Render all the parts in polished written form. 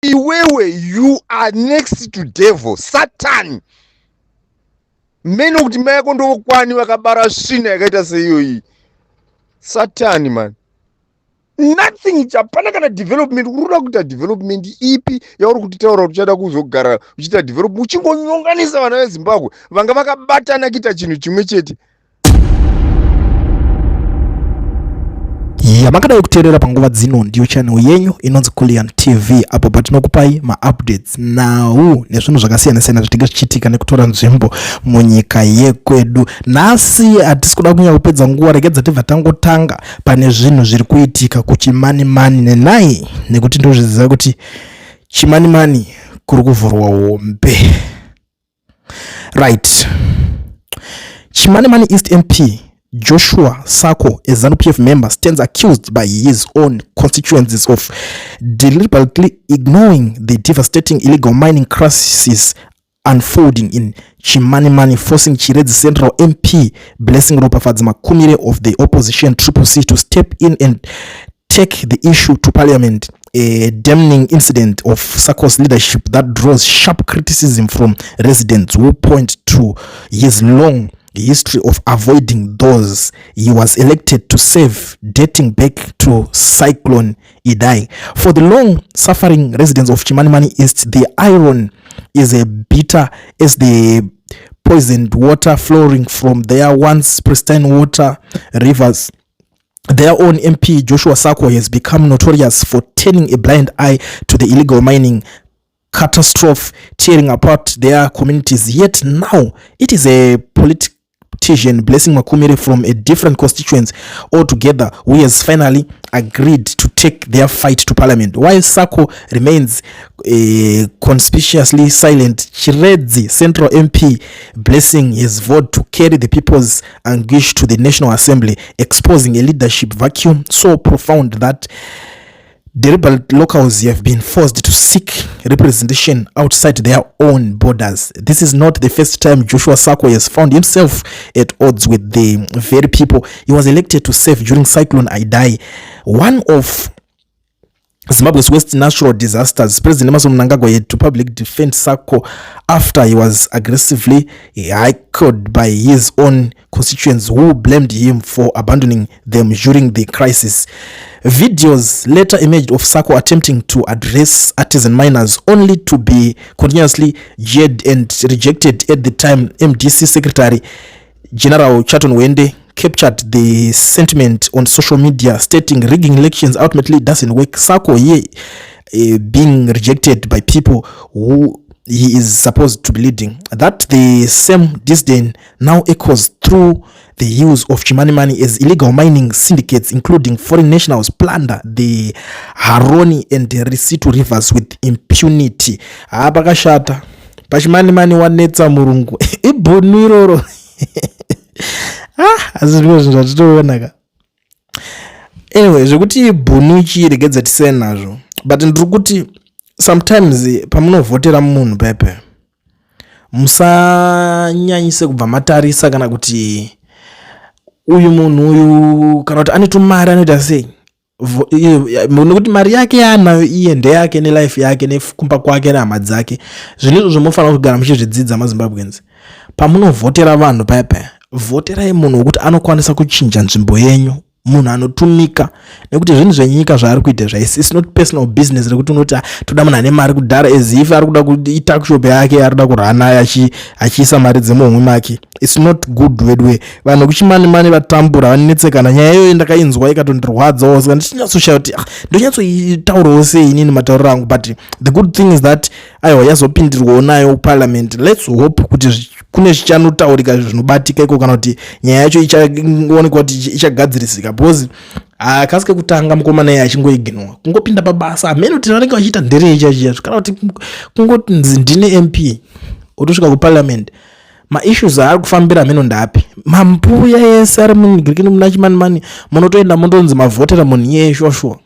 Iwewe you are next to devil, Satan. Meno kuti mai yako ndokwani vakabara svina yakaita seiyoyi. Satan man. Nothing, hapana kana development. Uri kuda kuita development ipi yauri kutitaura kuti uchada kuzogara uchiita development uchingonyonganisa vana veZimbabwe vanga vakabatana kuita chinhu chimwe chete? Yamakadai kuteerera panguva dzino ndiyo channel yenyu inonzi Kulian TV, apo patinokupai maupdates, nhau nezvinhu zvakasiyana-siyana zvinenge zvichiitika nekutora nzvimbo munyika yekwedu. Nhasi hatisi kuda kunyanya kupedza nguva, regedza tibva tangotanga pane zvinhu zviri kuitika kuChimanimani nenai, nekuti ndozviziva kuti Chimanimani kuri kuvhurwa hombe. Right, Chimanimani East MP Joshua Sacco, a ZANU-PF member, stands accused by his own constituencies of deliberately ignoring the devastating illegal mining crisis unfolding in Chimanimani, forcing Chiredzi Central MP Blessing Ropafadzo Makumire of the opposition Triple C to step in and take the issue to parliament. A damning incident of Sacco's leadership that draws sharp criticism from residents who point to his long history of avoiding those he was elected to serve, dating back to Cyclone Idai. For the long suffering residents of Chimanimani East, the iron is a bitter as the poisoned water flowing from their once pristine water rivers. Their own MP Joshua Sacco has become notorious for turning a blind eye to the illegal mining catastrophe tearing apart their communities. Yet now it is a politician, Blessing Makumire, from a different constituency altogether, who has finally agreed to take their fight to parliament. While Sacco remains conspicuously silent, Chiredzi Central MP Blessing has vowed to carry the people's anguish to the National Assembly, exposing a leadership vacuum so profound that deliberate locals have been forced to seek representation outside their own borders. This is not the first time Joshua Sacco has found himself at odds with the very people he was elected to serve. During Cyclone Idai, one of Zimbabwe's worst natural disasters, President Emmerson Mnangagwa had to publicly defend Sacco after he was aggressively heckled by his own constituents who blamed him for abandoning them during the crisis. Videos later emerged of Sacco attempting to address artisan miners, only to be continuously jeered and rejected. At the time, MDC Secretary General Charlton Hwende captured the sentiment on social media, stating, "Rigging elections ultimately doesn't work." Sacco here being rejected by people who he is supposed to be leading. That the same disdain now echoes through the hills of Chimanimani as illegal mining syndicates, including foreign nationals, plunder the Haroni and the Risitu rivers with impunity. Ha, pakashata paChimanimani, wanetsa murungu ibhunu iroro. Ah, asi zvimwe zvinhu zvatitoona ka. Anyway, zvekuti ibhunu chiregedza tisiyane nazvo, but ndiri kuti sometimes pamunovhotera munhu pepe, musanyanyise kubva matarisa kana kuti uyu munhu uyu kana kuti ane tumari, anoita sei, nekuti mari yake yaanayo iye ndeyake nelife yake nekumba kwake nehama dzake. Zvinhu izvozvo munofanira kugara muchizvidzidza, maZimbabweans. Pamunovhotera vanhu paya paya, vhoterai munhu wekuti anokwanisa kuchinja nzvimbo yenyu, munhu anotumika, nekuti zvinhu zvenyika zvaari kuita zvaisi. It's not personal business rekuti unoti, "Ah, toda munhu ane mari kudhara," as if ari kuda kuita yake, ari kuda kurana achiisa mari dzemuhomwe make. It's not good wedwe. Vanhu kuChimanimani vatambura, vanetsekana. Nyaya iyoyo ndakainzwa ikatondirwadzawo, saka ndichinyatsoshaya kuti, ah, ndonyatsoitaurawo sei inini matauriro angu. But the good thing is that aiwa, yazopindirwawo nayo parliament. Let's hope kuti kune zvichanotaurika zvinobatika iko, kana kuti nyaya yacho ichaonekwa kuti ichagadzirisika, because hakasi kekutanga mukomana iye achingoignore kungopinda pabasa. Hamene kuti vanenge vachiita nderei chachichazvo, kana kuti kungonzi ndine MP, otosvika kuparliament, maissues aari kufambira hameno ndapi. Mambuya ese ari muGirikini muna Chimanimani, munotoenda mondonzi mavhotera munhu iyeye, shuwa,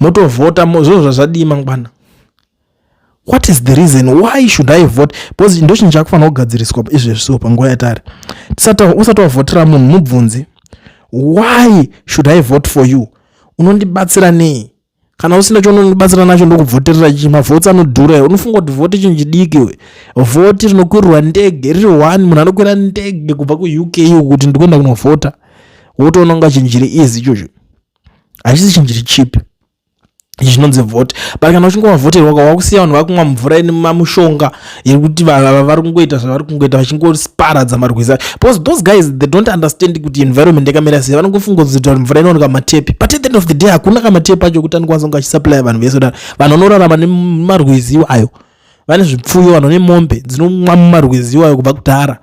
motovhota, zvozvo zvazvadii mangwana? What is the reason why should I vote? Because ndo chinhu chakufanira kugadziriswa izvezvi. So panguva yatari, usati wavhotera munhu, mubvunzi, "Why should I vote for you? Unondibatsira nei?" Kana usina chaunondibatsira nacho, ndokuvhoterera chii? Mavhotsi anodhura. Unofunga kuti vhoti chinhu chidiki we? Vhoti rinokwirirwa ndege riri one. Munhu anokwira ndege kubva kuUK uku kuti ndikuenda kunovhota, wotoona kunga chinhu chiri easy. Ichocho hachisi chinhu chiri cheap ichi chinonzi vhoti. But kana uchinge wavhoterwa, wakusiya vanhu vakumwa mvura ine mamushonga yekuti vari kungoita zvavari kungoita, vachingoparadza marwizi, because those guys, they don't understand kuti environment yakamira sei. Vanongofunga kuti mvura inowanika matepi, but at the end of the day hakuna kamatepi acho kuti anokwanisa kunge achisupplya vanhu vese. Kudaro vanhu vanorarama nemarwizi iwayo, vane zvipfuyo, vanhu vane mombe dzinomwa mumarwizi iwayo kubva kudhara.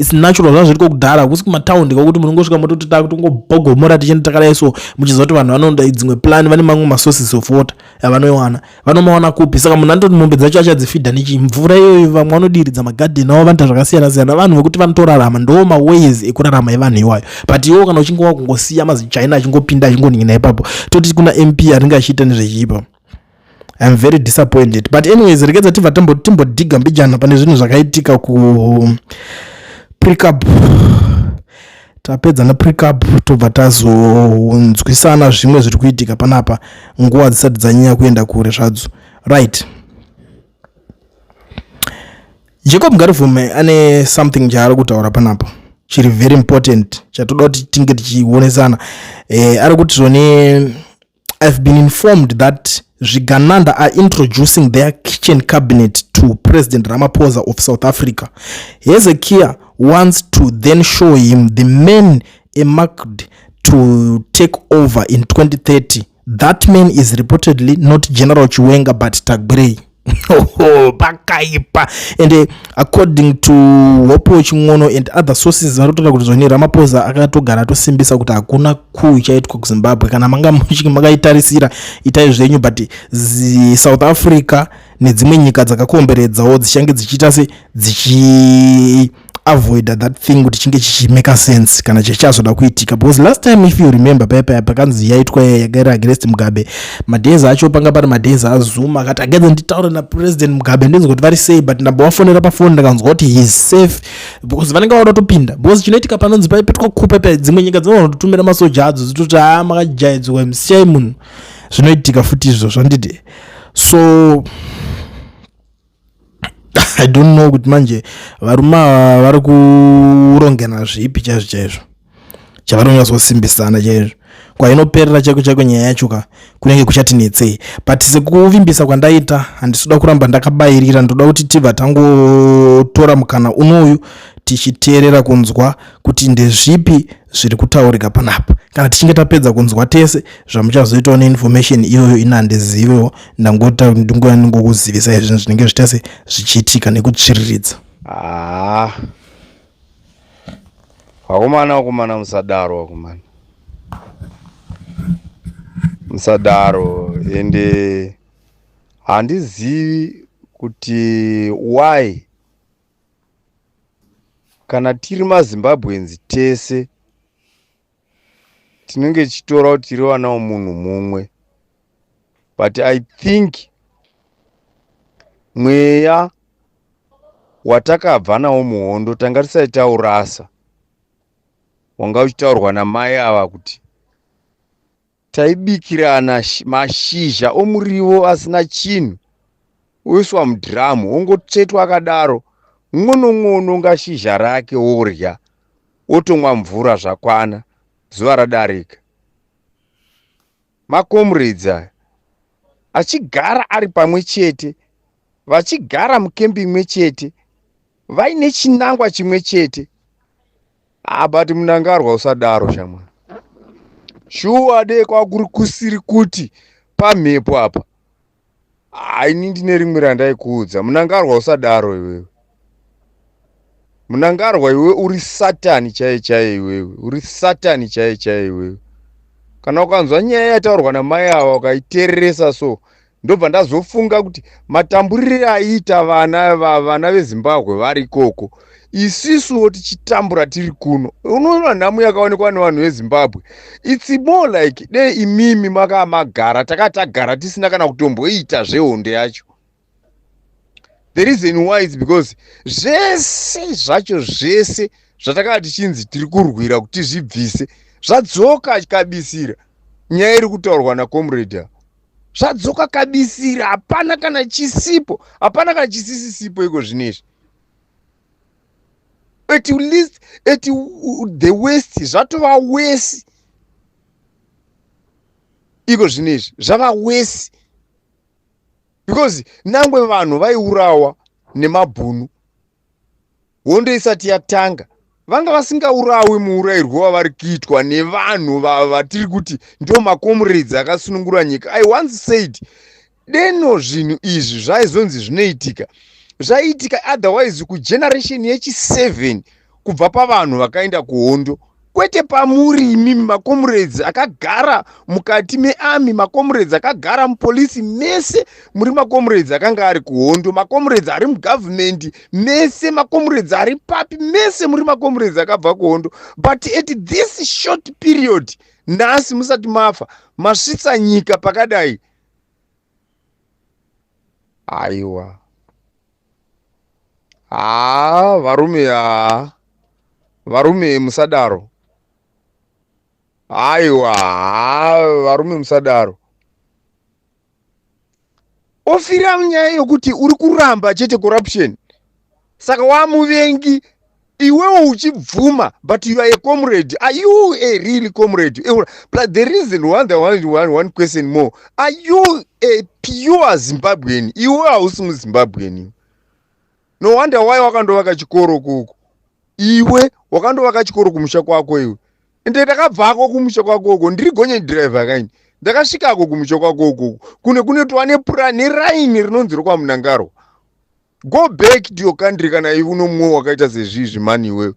It's natural, zvava zviriko kudhara. Kusi kumataundi kwakuti munongosvika mototi takutongobhogomora tichienda takadai, so muchiziva kuti vanhu vanoda dzimwe plan, vane mamwe masources of water avanoiwana. Vanomawana kupi? Saka munhu anototi mombe dzacho achadzifidha nechi mvura iyoyo. Vamwe vanodiridza magadheni avo, vanoita zvakasiyana siyana. Vanhu vekuti vanotorarama, ndo maways ekurarama evanhu iwayo. But iwo kana uchinge wakungosiya mazichina achingopinda, achingoningina ipapo, toti kuna MP anenge achiita nezvechiipa. I'm very disappointed. But anyways, regedza tibva timbodhiga mbijana pane zvinhu zvakaitika ku precab. Tapedza neprecab, tobva tazonzwisana zvimwe zviri kuitika panapa, nguva dzisati dzanyanya kuenda kure zvadzo. Right, Jacob Ngarivhume ane something chaari kutaura panapa chiri very important chatoda kuti tinge tichionesana. Ari kuti zvone, "I've been informed that Zvigananda are introducing their kitchen cabinet to President Ramaphosa of South Africa. Hezekiah wants to then show him the man earmarked to take over in 2030. That man is reportedly not General Chiwenga but Tagwirei." Pakaipa. And according to Hopo Chin'ono and other sources, vari kutaura kuti zvoni Ramaphosa akatogara atosimbisa kuti hakuna coup ichaitwa kuZimbabwe. Kana manga makaitarisira, itai zvenyu, but South Africa nedzimwe nyika dzakakomberedzawo dzichange dzichiita se dzichi avoida that thing kuti chinge chichimaka sense kana chichazoda kuitika. Because last time, if you remember, paya pakanzi yaitwa yakaira against Mugabe, madays acho panga pari madays aZuma. Akati agedza nditaure naPresident Mugabe, ndinzwa kuti vari sei, but ndambovafonera pafoni, ndakanzwa kuti he is safe, because vanenge vauda kutopinda. Because chinoitika panonzi paipetwa kupa pa, dzimwe nyika dzinogona kutotumira masoja adzo, dzitoti haa, makajaidzwa, musiyai munhu. Zvinoitika futi izvo zvanditi. So I don't know kuti manje varume ava vari kurongana zvipi chaizvo chaizvo, chavari kunyatsosimbisana chaizvo. Kwainoperera chaiko chaiko nyaya yacho ka, kunenge kuchatinetsei. But sekuvimbisa kwandaita, handisi kuramba ndakabayirira. Ndoda kuti tibva tangotora mukana unoyu tichiteerera kunzwa kuti ndezvipi zviri kutaurika panapa. Kana tichinge tapedza kunzwa tese, zvamuchazoitawo neinformation iyoyo ina handizivewo. Ndangota ndingokuzivisai zvinhu zvinenge zviita se zvichiitika nekutsviriridza. Haa, vakomana, vakomana, musadaro, vakomana, musadaro. Ende handizivi kuti why kana tiri maZimbabweans tese tinenge tichitora kuti tiri vana vomunhu mumwe, but I think mweya watakabva nawo muhondo tanga tisati taurasa, wanga uchitaurwa namai ava kuti taibikirana mashizha omuriwo asina chinhu, oiswa mudhiramu, ongotsvetwa akadaro, mumwe nomumwe unonga shizha rake, worya, otomwa mvura, zvakwana, zuva radarika. Macomrades aya achigara ari pamwe chete, vachigara mukembi imwe chete, vaine chinangwa chimwe chete. Ah, but Mnangagwa, usadaro shamwari. Shuwa dei kwakuri kusiri kuti pamhepo apa, haini ndine rimwe randaikuudza. Mnangagwa, usadaro iwewe. Mnangagwa, iwe uri satani chaiye chaiye. Iwewe uri satani chaiye chaiye iwewe. Kana ukanzwa nyaya yataurwa namai ava, ukaiteereresa, so ndobva ndazofunga kuti matamburire aiita vana vana veZimbabwe vari ikoko, isisuwo tichitambura tiri kuno. Unoona nhamo yakaonekwa nevanhu veZimbabwe, it's more like dei imimi makamagara takatagara tisina kana kutomboita zvehondo yacho. The reason why is because zvese zvacho, zvese zvatakanga tichinzi tiri kurwira kuti tizvibvise, zvadzoka kabisira. Nyaya iri kutaurwa nacomrade. Zvadzoka kabisira, hapana kana chisipo, hapana kana chisisisipo iko zvinezvi. At least at the worst zvatova worse iko zvinezvi, zvava worse because nangwe vanhu vaiurawa nemabhunu hondo isati yatanga, vanga vasingaurawi muurayirwo wavari kuitwa nevanhu vatiri kuti ndo macomrades akasunungura nyika. I once said deno zvinhu izvi zvaizonzi zvinoitika, zvaiitika otherwise kugeneration yechi7 kubva pavanhu vakaenda kuhondo, kwete pamuri imimi macomrades akagara mukati mearmy, macomrades akagara mupolisi, mese muri macomrades akanga ari kuhondo, macomrades ari mugovernment, mese macomrades ari papi, mese muri macomrades akabva kuhondo. But at this short period nhasi musati mafa masvitsa nyika pakadai, aiwa, haa varume, haa varume musadaro, aiwa, haa varume musadaro. Ofira nyaya yokuti uri kuramba chete corruption, saka wamuvengi iwewo uchibvuma, but you are a comrade. Are you a real comrade? But the reason one, the one, one, one question more: are you a pure Zimbabwean? Iwe hausi muZimbabwean. No wonder why wakandovaka chikoro kuko. Iwe wakandovaka chikoro kumusha kwako iwe. Ende ndakabvako kumusha kwako uko, ndiri gonye driver kaini, ndakasvikako kumusha kwako ukoko kune kunetova nepura neraini rinonzi rokwaMunangarwa. Go back to your country kana iwe uno mumwe wakaita sezvizvi mani. Iwewe,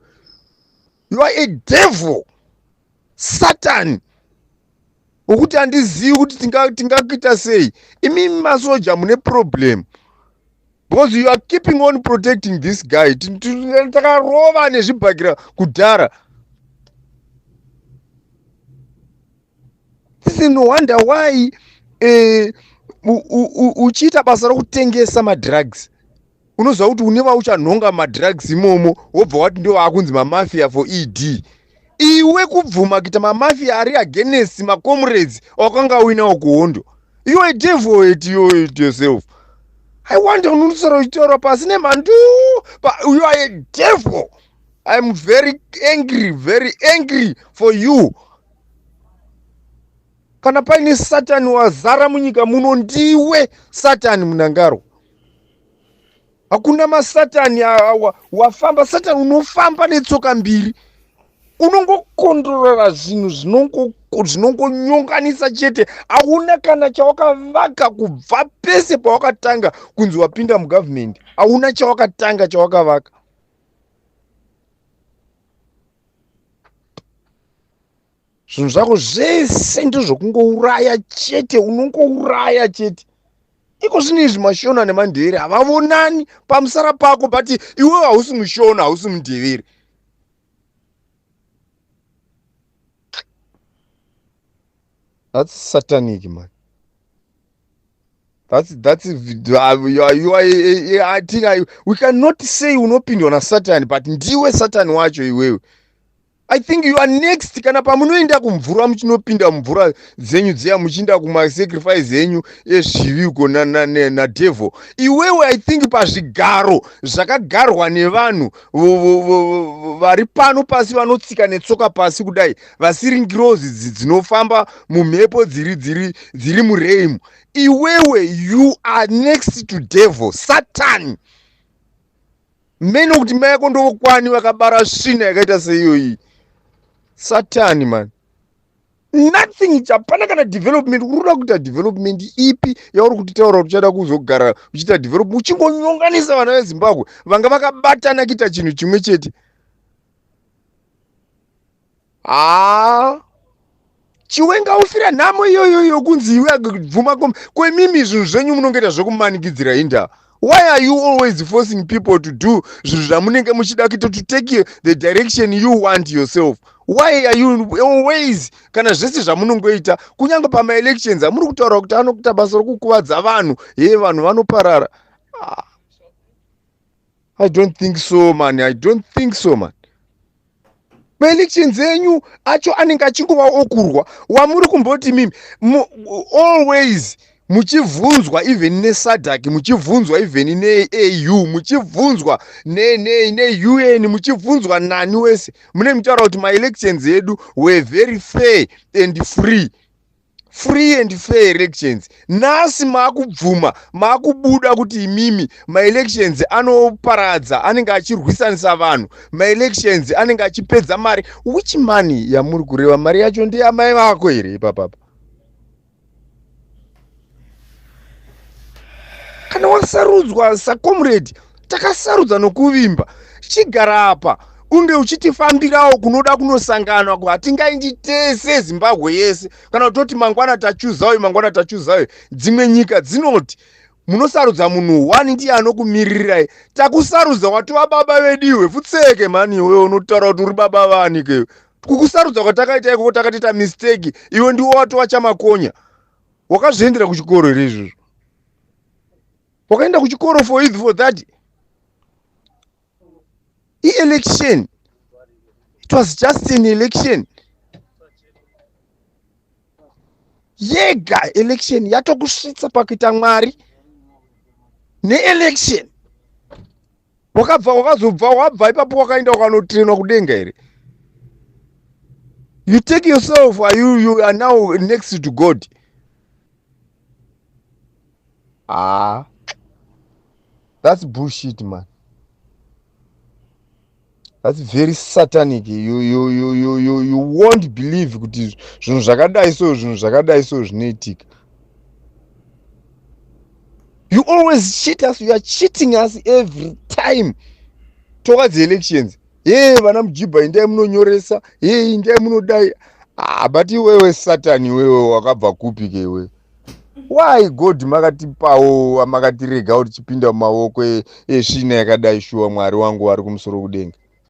you are a devil, Satan, wokuti handizivi kuti tingakuita sei. Imimi masoja mune problem because you are keeping on protecting this guy. Takarova nezvibhakira kudhara. This is no wonder why uchiita basa rokutengesa madrugs, unoziva kuti une vauchanhonga madrugs imomo, wobva wati ndo vaakunzi mamafia for ED. Iwe kubvuma kuita mamafia ari against macomrades wakanga uinawo kuhondo, you a devil at you at yourself. I wonder unonosara uchitaura pasi nemhandu. You are a devil. I'm very angry, very angry for you. Kana paine Satani wazara munyika muno, ndiwe Satani Munangarwa. Hakuna masatani wafamba. Satani unofamba netsoka mbiri, unongokondorora zvinhu zvinongonyonganisa chete. Hauna kana chawakavaka kubva pese pawakatanga kunzi wapinda mugovernment. Hauna chawakatanga chawakavaka. Zvinhu zvako zvese ndezvokungouraya chete, unongouraya chete. Iko zvino izvi maShona nemaNdevere havavonani pamusara pako, but iwewe hausi muShona, hausi muNdevere. That's satanic, man. That's you are, I think we cannot say unopindwa nasatani, but ndiwe Satani wacho iwewe. I think you are next. Kana pamunoenda kumvura, muchinopinda mumvura dzenyu dziya, muchiinda kumasacrifice enyu ezvivi uko nadevil, iwewe I think pazvigaro zvakagarwa nevanhu vari pano pasi, vanotsika netsoka pasi kudai, vasiri ngirozi dzinofamba mumhepo, dziri mureimu, iwewe you are next to devil, Satan. Mene kuti mai yako ndokwani vakabara svina yakaita seiyoyi. Satani, man. Nothing, hapana kana development. Uri kuda kuita development ipi yauri kutitaura kuti uchada kuzogara uchiita development, uchingonyonganisa vana veZimbabwe vanga vakabatana kuita chinhu chimwe chete? Haa, Chiwenga ufira nhamo iyoyo yokunzi iwe bvuma kwemimi. Zvinhu zvenyu munongoita zvekumanikidzira inda. Why are you always forcing people to do zvinhu zvamunenge muchida kuita, to take the direction you want yourself? Why are you always, kana zvese zvamunongoita, kunyange pamaelections amuri kutaura kuti anokuita basa rokukuvadza vanhu, ye vanhu vanoparara? Ah. I don't think so, man. I don't think so, man. Maelections enyu acho anenge achingova okurwa wamuri kumboti mimi always. Muchibvunzwa even neSADC, muchibvunzwa even neAU, muchibvunzwa neUN, muchibvunzwa nani wese, mune mutaura kuti maelections edu were very fair and free, free and fair elections. Nhasi maakubvuma, maakubuda kuti imimi maelections anoparadza, anenge achirwisanisa vanhu, maelections anenge achipedza mari. Which money yamuri kureva? Mari yacho ndeyamai vako here ipapapa? Kana wasarudzwa sacomrade, takasarudza nokuvimba, chigara apa unge uchitifambirawo kunoda kunosanganwa. Hatingaindi tese Zimbabwe yese, kana kutoti mangwana tachuzayo, mangwana tachuzayo. Dzimwe nyika dzinoti munosarudza munhu one, ndiye anokumiririrai. Takusarudza, watova baba vediwe. Futseke mani, iwe unotaura kuti uri baba vani ke? Kukusarudza kwatakaita ikoko takatoita mistake. Iwe ndiwo watova chamakonya. Wakazviendera kuchikoro here izvozvo? Wakaenda kuchikoro for it, for that i-election? It was just an election yega. Election yatokusvitsa pakuita Mwari neelection. Wakabva, wakazobva, wabva ipapo, wakaenda ukanotrainwa kudenga here? You take yourself, are you, you are now next to God. Ah, that's bullshit, man. That's very satanic. You won't believe kuti zvinhu zvakadai so, zvinhu zvakadai so zvinoitika. You always cheat us. You are cheating us every time towards the elections. Ye vana mujibha, indai munonyoresa. Ye indai munodai. Ah, but iwewe Satani, iwewe wakabva kupi ke iwewe? Why, God, makatipawo, makatirega kuti tipinda mumaoko esvina yakadai? Shuwa, Mwari wangu vari kumusoro kudenga.